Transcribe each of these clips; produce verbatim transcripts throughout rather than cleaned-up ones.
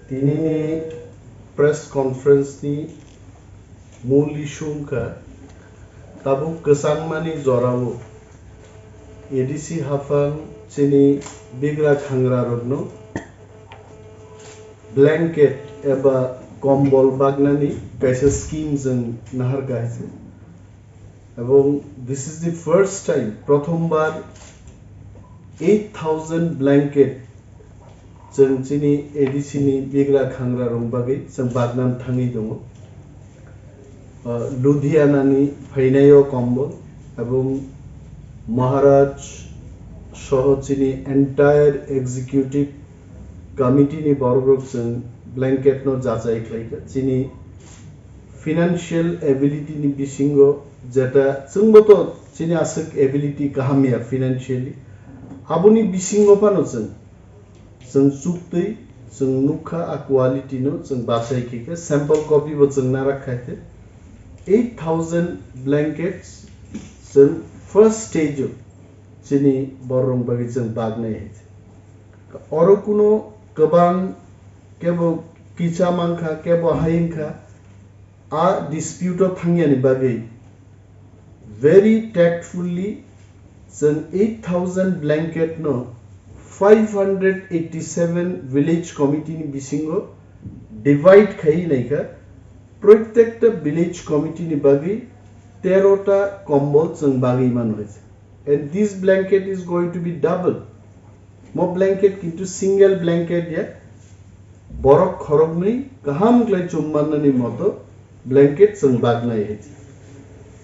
Tinini press conference ni mul issue wngkha tabuk kwchangmani jorao A D C haphang chini bigra khangra rokno blanket eba kombol bagnani kaisa scheme jwng nahar kaisa. Ebong this is the first time, prothom bar eight thousand blanket chwng chini A D C ni bigra khangra rok bagwi chwng bagnan thangwi tongo. Uh, Ludhiana ni phainaio kombol ebong Maharaj soho chini entire executive committee ni borok rok chwng blanket no jachai khlaikha. Chini financial ability ni bisingo jeta chwngbo to chini aswk ability kaham ya financially, aboni bisingo phano chwng chwng chuktwi chwng nukha a quality no chwng bachai khe khe sample copy bo chwng narak khai khe eight thousand blankets chwng first stage o chini borok bagwi chwng bagnai hai. Oro kuno kwbang kebo kicha mankha, kebo hayungkha, a dispute o thangyani bagwi very tactfully chwng eight thousand blanket no five hundred eighty-seven village committee ni bisingo divide khai naikha. Protekta village committee ni bagwi tero ta kombol chwng bagwi mano hai. And this blanket is going to be double. Mo blanket kintu single blanket ya. Borok khoroknwi kaham khlai chum mannani moto blanket chwng bagnai hai.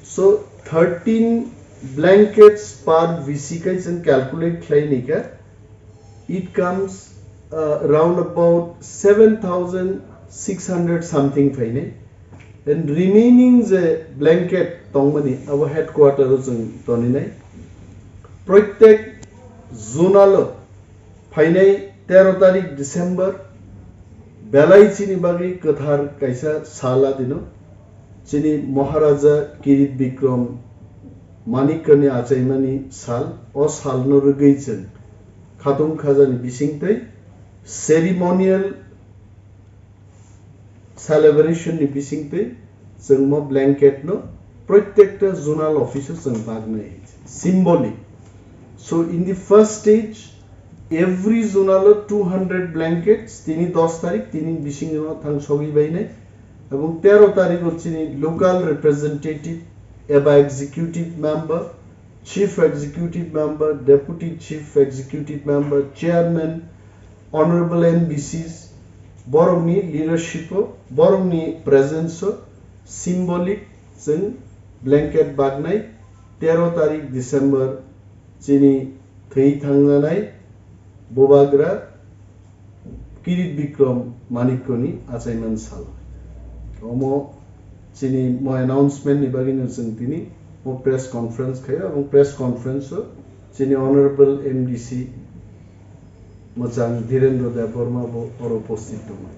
So thirteen blankets per V C kai chwng calculate khlai nika. It comes, uh, round about seven thousand six hundred something phainai. And remaining je blanket tongmani abo headquarter o chwng toninai. Protek zonal o phainai tero tarik December belai chini bagwi kwthar kaisa sal adino. Chini Maharaja Kirit Bikram Manikkani achaimani sal, o salno rwgwi chwng khatung khajani bisingtwi ceremonial celebration ni bisingtwi chwng mo blanket no protekta zonal office o chwng bagnai symbolic. So in the first stage, every zonal o two hundred blankets tini dos tarik tini bisingo thang sogwi bainai, ebong tero tarik o chini local representative eba executive member, chief executive member, deputy chief executive member, chairman, honorable M D Cs, borokni leadership o, borokni presence o symbolic chwng blanket bagnai tero tarik December chini thwi thangjanai bubagra Kirit Bikram Manikkoni achaiman sal. Omo chini mo announcement ni bagwi no chwng tini mo press conference khayo, ebong press conference o chini honorable M D C Mwchang Dhirendra Debbarma bo oro uposthit tongo.